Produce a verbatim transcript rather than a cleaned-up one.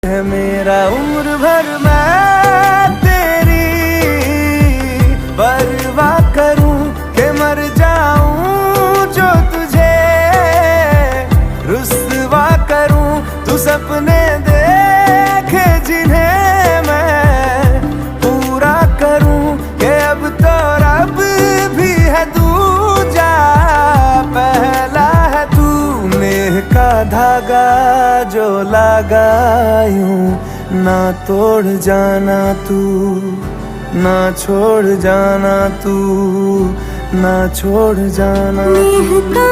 है मेरा, उम्र भर मैं तेरी परवाह करूं, के मर जाऊं जो तुझे रुसवा करूं। तू सपने देखे जिन्हें मैं पूरा करूं, के अब तो रब भी है दूजा, पहला है तू। नेह का धागा जो लगा यूं, ना तोड़ जाना तू, ना छोड़ जाना तू, ना छोड़ जाना तू। नेह का